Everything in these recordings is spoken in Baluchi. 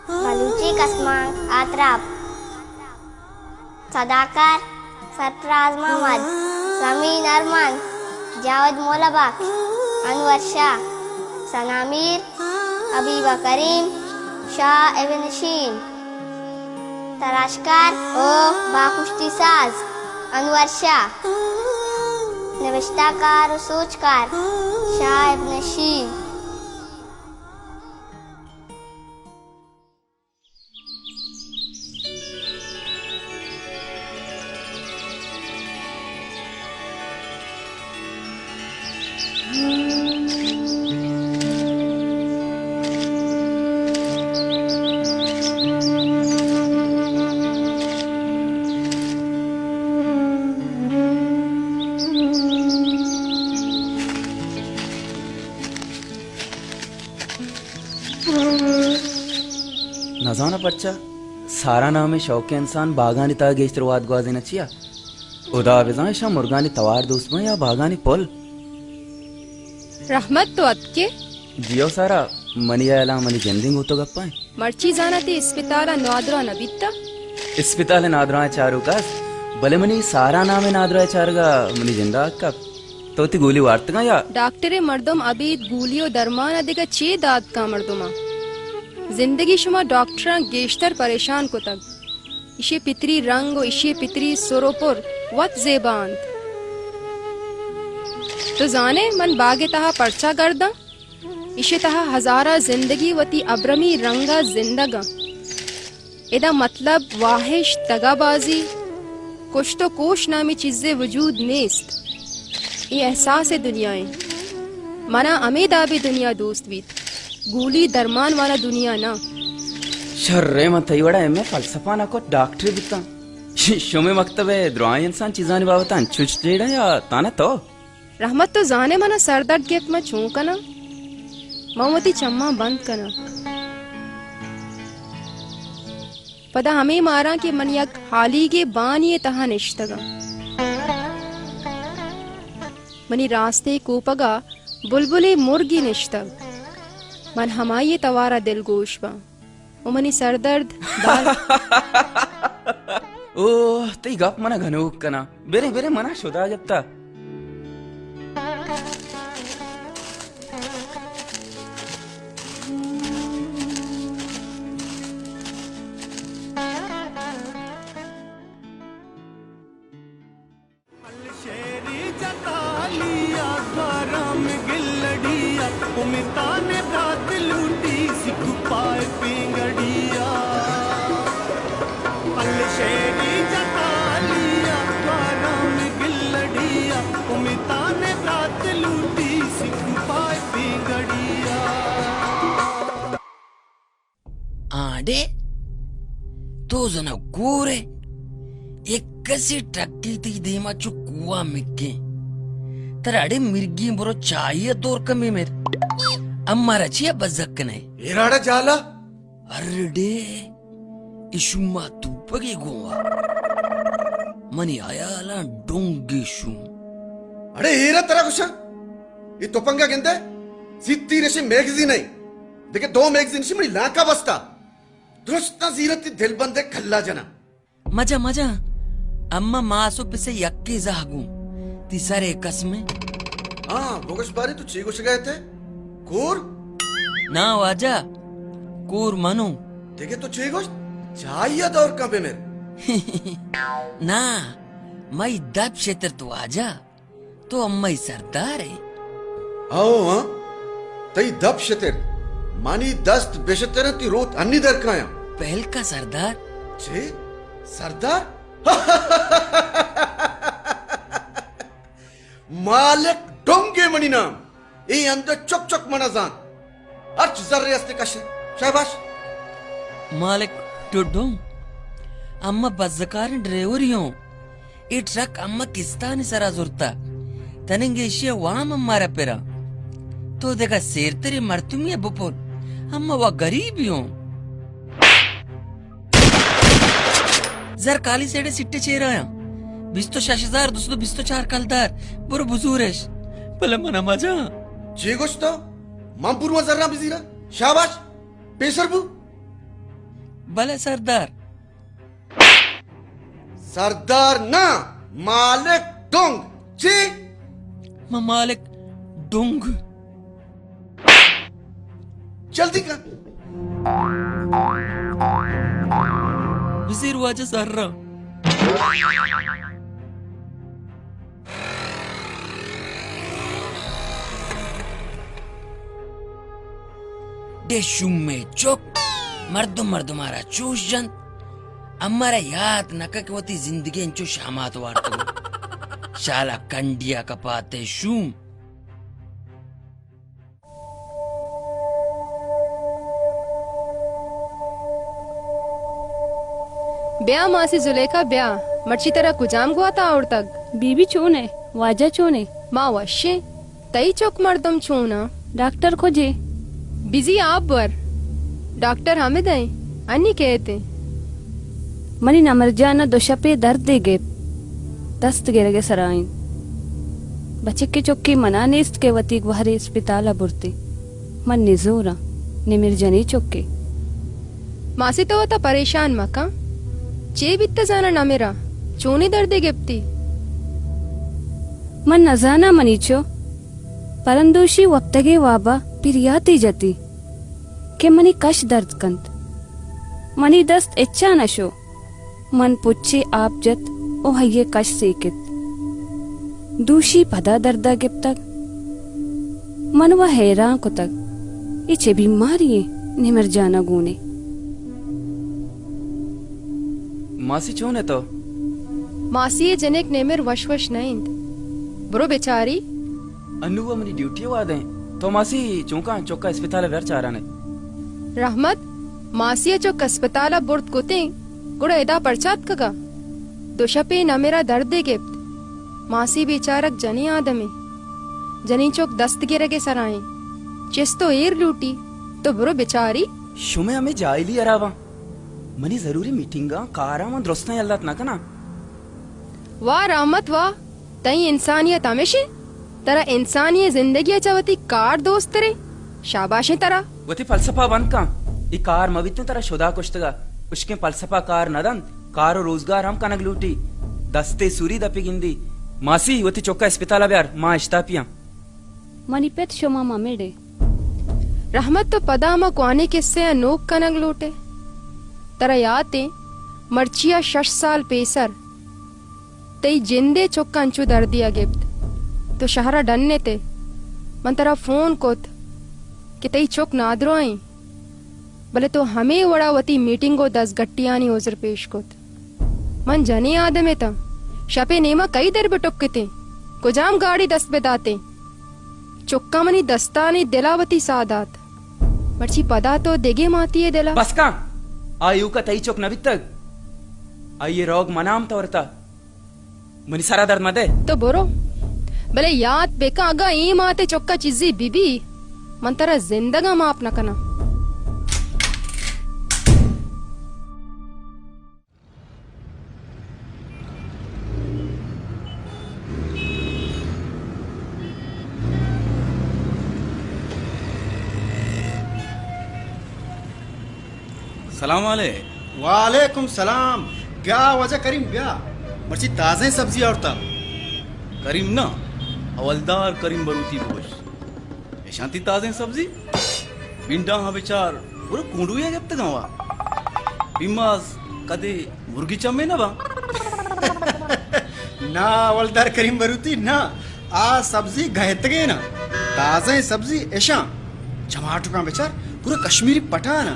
بلوچی کسمانک آتراپ۔ صداکار سرفراز محمد، زمین ارمان، جاوید مولا بخش، انور شاہ، ثنا میر، حبیبہ کریم، شاہ ابن شین۔ تراشکار و باپشتی ساز انور شاہ۔ نبشتہ کار و سوجکار شاہ ابن شین۔ نزاناں پرچا سارا نامیں شوکیں انسان باگانی تہا گیشتر وہد گوازیناں۔ چیا؟ ہدا بزاں، اشاں مرگانی توار دوست باں یا باگانی پل۔ رحمت، تو اتکے؟ جی او سارا، منی ہیالاں منی جندیں گوں تو گپاں۔ مرچی زاناں تئی اسپتال ء نادراہ نہ بیتہ؟ اسپتال ء نادراہ چاروک است، بلے منی سارا نامیں نادراہ چارگ ء منی جند ء حق کپت۔ تو وتی گولی وارتگاں یا؟ ڈاکٹرے مردم ابید گولی و درمان ء دگہ چے دات کاں مردماں؟ زندگی شما ڈاکٹراں گیشتر پریشان کتگ۔ ایشی پتری رنگ و ایشی پتری سر و پر وت زیبا انت۔ تو زانے من باگ ء تہا پرچا گرداں؟ ایشی تہا ہزاراں زندگی وتی ابرمی رنگ ء زندگ انت۔ ادا مطلب، واہش، دگہ بازی، کشت و کوش نامی چیزے وجود نیست۔ اے احساس دنیا انت۔ منا ہمے دابیں دنیا دوست بیت۔ گولی درمان والا دنیا نہ۔ شر ء، من تئی وڑا ایم اے فلسفہ نہ کت، ڈاکٹرے بیتاں۔ ش-، شمے مکتب ء درائیں انسان چیزانی بابت ء انچوش جیڑاں یا تانا تو؟ رحمت، تو زانے منا سردرد گپت، من چون کناں؟ من وتی چماں بند کناں۔ پدا ہمے ماراں کہ من یک ہالیگے بانی ء تہا نشتگاں۔ منی راستیں کوپگا بلبلے مرگی نشتگ۔ من ہمائی ء توارا دلگوش باں۔ و منی سردرد بال۔ اوہ، تئی گپ منا گنوک کناں۔ برے، برے، منا شدا جتا۔ آں ڈے، تو زنا گور ئے، یک کسے ٹرکے تئی دیما چو کوہ مکیں۔ ترا اڑے مرگی، برو چاہی ء دور کمے مر۔ امارا چیا بزگ کنئے؟ ایراڑا جالا۔ ارے ڈے، اشما توپگے گون وا۔ منی حیالاں ڈونگے شوم۔ اڑے ایرا ترا گوشاں، اے تپنگا گندئے؟ زیتی رشیں میگزین ء، دگہ دو میگزین شی منی لانکا بستا۔ درستاں زیرتی دلبندے کلا جناں۔ مجا، مجا، اما ماس و پسے یکے زہگوں۔ تی سرے قسمیں۔ ہاں، بگوش بارے تو چی گوشگا اتئے؟ کور؟ نا واجہ، کور منوں۔ دگہ تو چی گوشت؟ چاہیا دور کن بمر۔ نا، مئی دپ شتر تو واجہ۔ تو امئی سردار ئے؟ ہئو ہاں، تئی دپ شتر، منی دست بشتر انت، تی روت انی درکایاں۔ پہل کا سردار؟ چے؟ سردار؟ مالک ڈونگے منی نام۔ اے اندر چک چک منا زانت۔ ہرچ زرے است کش۔ شاباش۔ مالک ڈڈو، اما بزکاریں ڈرائیوری اوں۔ اے ٹرک اما کستانی سرا زرتا۔ تننگے ایشی وام امارا پرا۔ تو دگہ سیرتریں مردمی بپل۔ اما وا غریبی اوں۔ زر کالی سیڑے سٹے چیر آیاں۔ بیست و شش ہزار دو سد و بیست و چار کلدار۔ برو بزورش۔ بلے منا مجا۔ چی گوشتا؟ من برواں زراں بزیراں۔ شاباش، پیسر بو۔ بلے سردار۔ سردار نہ، مالک ڈونگ۔ چی؟ من مالک ڈونگ۔ جلدی کن۔ بزیر واجہ زراں۔ ڈے شومے چک، مردم مردم ءَ را چوش جنت۔ امارا یات نہ کہ وتی زندگی انچو شامات وارتگ۔ شالا کنڈیا کپاتے شوم۔ بیا ماسی زلیخا، بیا۔ مرچی ترا کجام گوات ءَ آورتگ؟ بی بی چون ئے؟ واجہ چون ئے؟ ما وش ایں۔ تئی چک مردم چون آں؟ ڈاکٹر کج ئے؟ بزی آپ بور۔ ڈاکٹر حامد ایں۔ انی کئیت ایں؟ منی نمر جان ءَ دو شپے دردے گپت۔ دست گرگ ءِ سرا انت۔ بچکے چکے منا نیست کہ وتی گوہرے اسپتال ءَ برتیں۔ من نزور آں، نمر جنیں چکے۔ ماسی تو وتا پریشان مکن۔ چے بیت زاناں نمر ءَ؟ چونیں دردے گپتی؟ من نزاناں منی چو۔ پرندوشی وپتگیں واب ءَ پریاتے جتی کہ منی کش درد کنت۔ منی دست اچا نہ شو۔ من پچے آپ جت و ہئی ءِ کش سیکت۔ دوشی پدا درد ءَ گپتگ۔ من و حیران کتگ، اے چے بیماری ایں نمر جان ءَ گون ایں۔ ماسی چون ئے تو؟ ماسی ءِ جنک نمر وش وش نہ انت۔ برو بچاری۔ انو و منی ڈیوٹی ءِ وہد ایں۔ تو ماسی چونکا چک ءَ اسپتال ءَ بر چاران ئے؟ رحمت، ماسی ءَ چک اسپتال ءَ برت کتیں، گڑا ادا پرچا اتکگ ءَ؟ دو شپے نمر ءَ دردے گپت۔ ماسی بیچارگ جنیں آدمے۔ جنیں چک دست گرگ ءِ سرا ایں۔ چست و ایر لوٹی۔ تو برو بچاری۔ شمئے ہمے جاہلی ہراباں۔ منی ضروری میٹنگاں، کاراں من درستاں یلہ دات نہ کناں۔ واہ رحمت واہ، تئی انسانیت ہمیش انت؟ ترا انسانی زندگی ءَ چہ وتی کار دوست تریں؟ شاباشیں ترا۔ وتی فلسفہ بند کن۔ اے کار مہ بیتیں ترا شدا کشتگا۔ اشکیں فلسفہ کار نہ دنت۔ کار و روزگار ہم کنگ لوٹی۔ دستے سوری دپی گندی۔ ماسی، وتی چکا اسپتال ءَ بیار، ما اشتاپی آں۔ منی پت، شما مہ مڑے۔ رحمت، تو پدا ہما کوہنیں کسہ ءَ نوک کنگ لوٹ ئے؟ ترا یات ایں، مرچی ءَ شش سال پیسر تئی جندے چک انچو دردے ءَ گپت۔ تو شہر ءَ ڈن ات ئے۔ من ترا فون کت کہ تئی چک نادراہ ایں، بلے تو ہمے وڑا وتی میٹنگ و دزگٹیانی عذر پیش کت۔ من جنیں آدمے اتاں۔ شپے نیما کئی در بہ ٹکتیں؟ کجام گاڑی دست بہ داتیں؟ چکاں منی دستانی دلا وتی ساہ دات۔ مرچی پدا تو دگہ ماتی ءِ دلا۔ بس کن! آ ایوکا تئی چک نہ بیتگ۔ آئی ءِ روگ منام تو ورتا۔ منی سرا درد مدے۔ تو برو۔ بلے یات بکن، اگاں اے مات ءِ چکا چیزے بہ بی، من ترا زندگا ماپ نہ کناں۔ سلام علیک۔ وعلیکم سلام۔ بیا واجہ کریم، بیا۔ مرچی تازہیں سبزی آورتا۔ کریم نا، حوالدار کریم بروتی بگوش۔ اشاں تئی تازہیں سبزی؟ بنڈاں ہاں بچار، برو کونڈویا گپتگاں وا۔ پیماز کدے مرگی چمے نہ باں۔ نا، حوالدار کریم بروتی، نا۔ آ سبزی گہتگیں نا۔ تازہیں سبزی اشاں۔ چماٹکاں بچار، پورا کشمیری پٹانا۔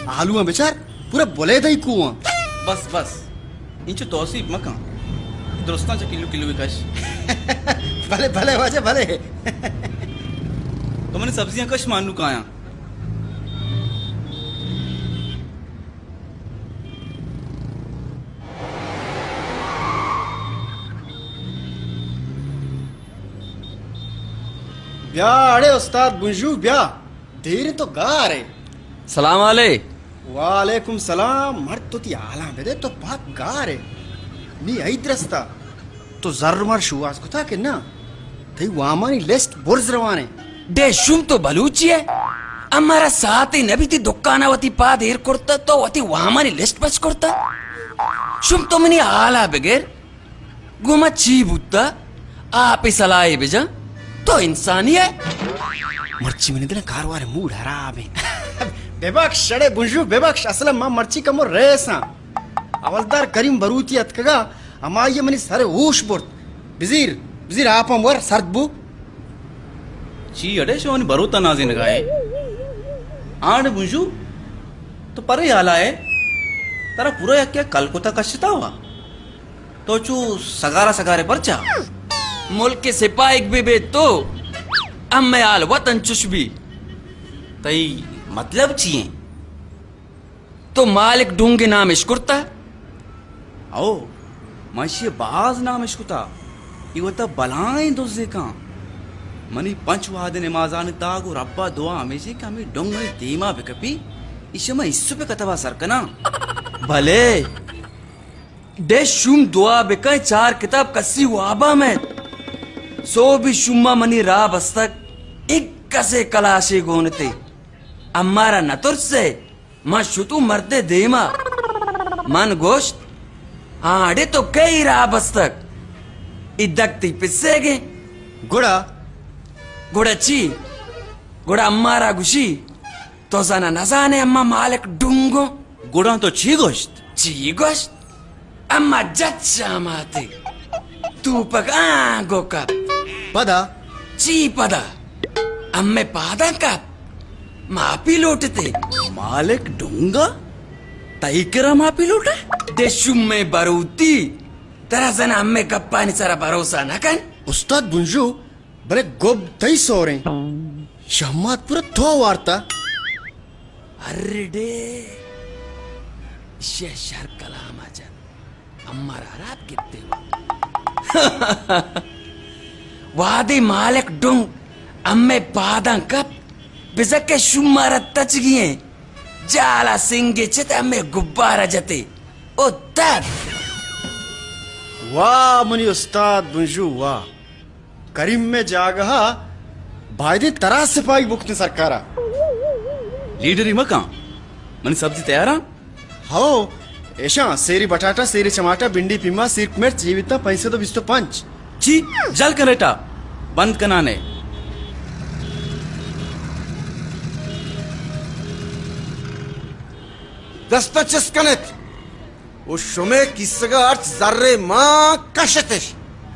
آلواں بچار، پورا بلیدئی کوہاں۔ بس، بس۔ انچو توسیپ مکن۔ درستاں چہ کلو کلو کش۔ بلے، بلے واجہ، بلے۔ تو منی سبزیاں کش، ما انو کایاں۔ بیا اڑے استاد بنجو، بیا۔ دیر تو گار ئے۔ سلام علیک۔ وعلیکم سلام۔ مرد، تو تی حالاں بدے، تو پاک گار ئے۔ نی عید رستا۔ تو زر مر شوہاز کتا کہ نا؟ تئی وامانی لسٹ برز روان ئے۔ ڈے شوم، تو بلوچی ئے؟ امارا ساعتے نہ بیتی دکانا وتی پاد ایر کرتا، تو وتی وامانی لسٹ پچ کرتا۔ شوم، تو منی حالا بگر، گوں ما چی بوتا؟ آپ سلاہے بجن، تو انسانی ئے؟ مرچی منی دل کاروار موڈ حراب ایں۔ ببخش، شڑے بنجو، ببخش، اصلا ما مرچی کمو ریساں۔ حوالدار کریم بروتی اتکگا، ہمائی منی سر ہوش برت۔ بزیر، بزیر، آپاں ور، سرد بو۔ چی اڑے شوانی بروتا نازینگا ئے؟ آڑ بنجو، تو پرے حالا ئے؟ ترا پورا یکے کل کتا کشتا ہوا۔ تو چو سگارا سگارے پرچا؟ ملک سپاہیگ بہ بے تو، امے حال وت انچش بی۔ تئی مطلب چی ایں؟ تو مالک ڈونگے نام اشکرتا؟ او، من ایشی باز نام اشکتا۔ ای وتا بلائیں دزے کن۔ منی پنچ وہد نمازانی تاگ و ربا دعا ہمیشی کہ ہمیں ڈونگ منی دیما بکپی، ایشی من ایسو پہ کتبا سر کناں۔ بلے، ڈے شوم دعا بکن، چار کتاب کسی وابا میت۔ سوبی شوما منی راہ بستگ، ایک کسے کلاشے گونتے۔ امارا نہ ترسے، من شتو مردے دیما۔ من گوشت، ہاں اڑے تو کئی راہ بستگ؟ ای دگ تی پسے گے؟ گڑا؟ گڑا چی؟ گڑا امارا گوشی، تو زانا نزانے اما مالک ڈونگو۔ گڑا تو چی گوشت؟ چی گوشت؟ اما جت شاماتے۔ توپک آنگو کپ۔ پدا؟ چی پدا؟ امے پاداں کپ۔ ماپی لوٹتے۔ مالک ڈونگا؟ تئی کرا ماپی لوٹے؟ دے شمے بروتی۔ ترا زانا امے گپانی سرا بھروسہ نہ کن۔ استاد بنجو، بلے گب تئی سوریں۔ شہمات پورا تو وارتا۔ ارے ڈے، شہ شر کلام ءَ جت، امر حراب گپتے۔ وہدے مالک ڈنگ امے پاداں کپت، بزکہ شومارا تچگی ایں، جالا سنگے چت امے گبارا جتے۔ او دد! واہ منی استاد بنجو واہ! کریم مئے جاگہا بایدیں ترا سپاہی بکتیں سرکارا۔ لیڈری مکن، منی سبزی تیاراں؟ ہو، ایشاں سیری بٹاٹا، سیری چماٹا، بنڈی پیما، سیرک مرچ، جیوتا پنچ سد و بیست و پنچ۔ چی؟ جل کن ریٹا، بند کنانے۔ دستا چست کنت۔ و شمے کیسگا ہرچ زرے مان کشتش۔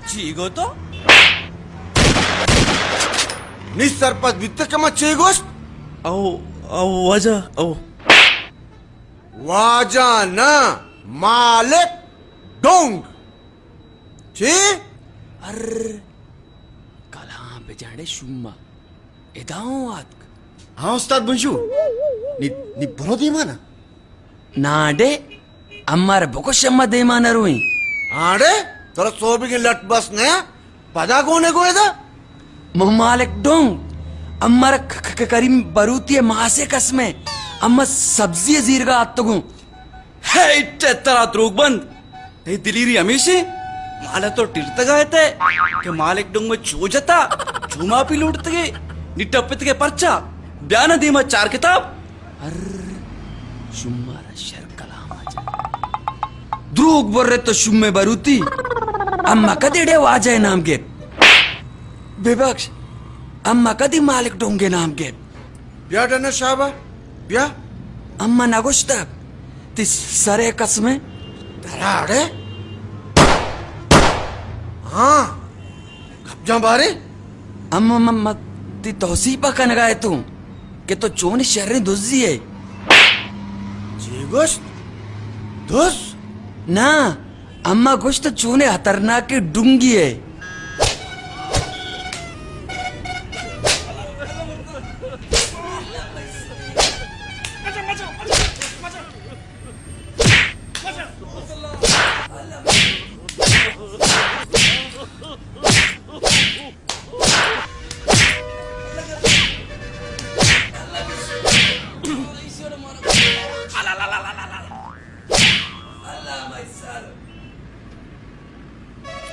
چی گو تو؟ نی سرپد بیت کہ من چی گوشت؟ او، او واجہ، او۔ واجہ نہ، مالک ڈونگ۔ چی؟ ار کلام بجاڑے شوما۔ ادا اوں آتک۔ ہاں استاد بنجو، نی، نی برو دیمانا۔ ناں ڈے، امار بکش اما دیمانا روئیں۔ ہاں ڈے، ترا سوبیگیں لٹ بس نیا، پدا گونے گوئے دا؟ ممالک ڈونگ، امار ک-، ک-، ک-، کریم بروتی ماسے قسمے، اما سبزی زیرگا آتگوں۔ ہے اٹے ترا دروگ بند۔ تئی دلیری ہمیشیں؟ مالا تو ٹرتگا اتئے کہ مالک ڈونگ مئے چو جتا، چو ماپی لوٹتگے، نی ٹپتگے پرچا؟ بیا نا دیما چار کتاب۔ ار شمارا شر کلام آ جا۔ دروگ برے تو شمے بروتی۔ اما کدی ڈے واجہ نام گیت؟ ببخش، اما کدی مالک ڈونگے نام گیت؟ بیا ڈنا شابا، بیا۔ اما نگوشتگ، تی سرے قسمے۔ دراڑے؟ ہاں، گپ جان بارے۔ اما من، من تی توسیپا کنگا اتوں کہ تو چونی شریں دزی ئے۔ چی گوشت؟ دز؟ ناں، اما گوشت چونیں ہترناکیں ڈونگی ئے۔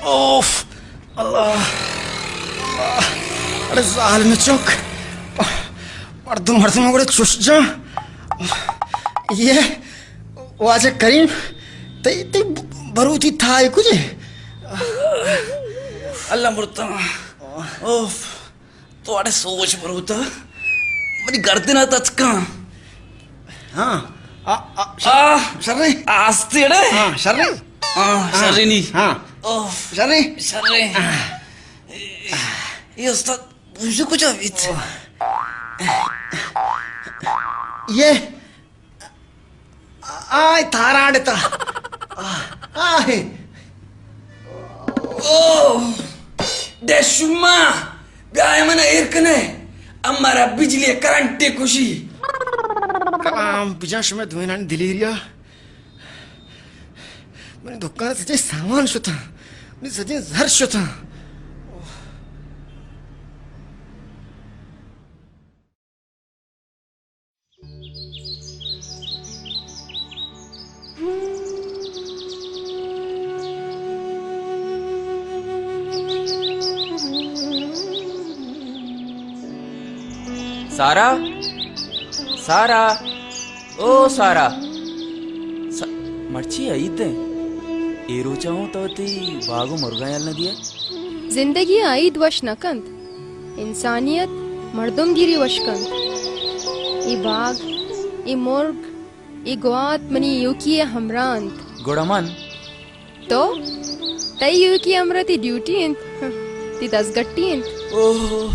اوف! اللہ! اللہ! اڑے ظالم چک! مردم، مردم گڑا چش جاں. یہ واجہ کریم، تئی، تئی بروتی تھائے کجے؟ اللہ مرتاں. اوف. تو اڑے سوچ بروتا. منی گردن ءَ تچکاں. ہاں. آ، آ، شر-، آ، شریں. آستے اڑے. ہاں، شریں. ہاں، ہاں، شریں نی. ہاں. اوف. شریں. شریں. اے استاد بوجو کجا بیت؟ یہ آئی تھاراڈ تا. آہ، آہ. او، دے شما، بیا من ایر کنے. امارا بجلی کرنٹ کشی. کلام بجان شما دوینانی دلیریا. منی دکان سجے سامان شتاں. منی سجے زر شتاں. سارا، سارا، او سارا. س-، مرچی عید ایں. اے روچا ہوں تو تئی باگ و مرگاں یل نہ دیئے. زندگی ءَ عید وش نہ کنت، انسانیت مردمگیری وش کنت. اے باگ، اے مرگ، اے گوات منی ایوکی ءِ ہمراہ انت. گڑا من؟ تو؟ تئی ایوکی ءِ ہمراہ تئی ڈیوٹی انت، تئی دزگٹی انت. اوہ،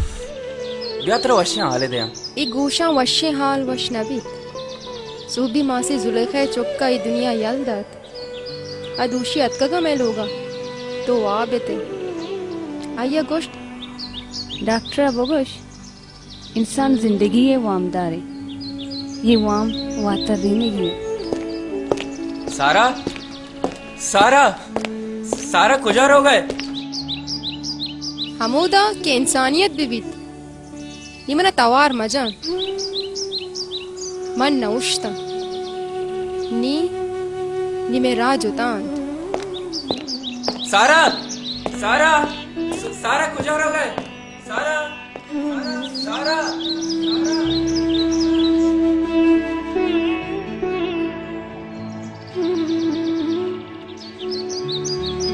بیا ترا وشیں حالے دیاں. اے گوشاں وشیں حال وش نہ بیت. سہبی ماسی زلیخا ءِ چکا اے دنیا یل دات. آ دوشی اتکگ ءَ مئے لوگ ءَ، تو واب ات ئے. آئی ءَ گوشت، ڈاکٹر ءَ بگوش، انسان زندگی ءِ وامدار اِنت، یہ وام واتر دینے گی. سارا، سارا، سارا کجا روگ ءَ ئے؟ ہمودا کہ انسانیت بہ بیت. نی من ءَ توار مجن. من نہ اوشتاں. نی، نی مئے راہ جتا انت. سارا! سارا! س-، سارا کجا روگ ءَ ئے؟ سارا! سارا! سارا!